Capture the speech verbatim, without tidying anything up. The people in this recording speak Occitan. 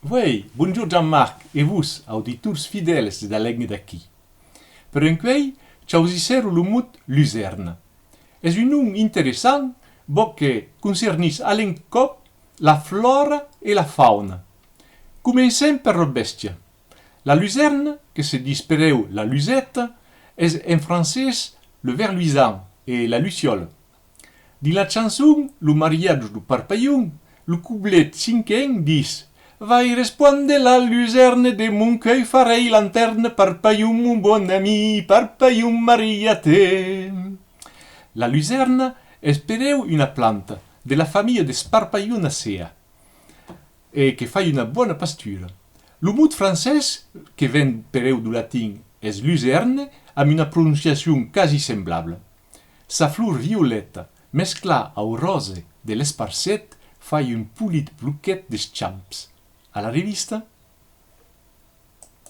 Uèi, bonjorn Jean-Marc e vos, auditors fidèls de La Lenga d'Aquí. Per encuèi, chausissèro lo mot lusèrna. Es un nom interessant, bòc que concernís a l'encòp la flòra e la fauna. Comencem per la bèstia. La lusèrna, que se ditz pereu la luseta, es en francés le ver luisant e la luciole. Dins la chançon Lo mariatge dau parpalhon, lo coblet cinquen ditz: Vai respónder la lusèrna de mon cuei, farèi lantèrna, parpalhon mon bon ami, parpalhon mariatz-te. La lusèrna es pereu una planta de la familha des Parpallonacea e que fai una bona pastura. Lo mot francés, que ven pereu dau latin, es lusèrna, amb una prononciacion quasi semblabla. Sa flor violeta, mesclaa au ròse de l'esparset, fai un polit bloquet d'eschamps. A la revista,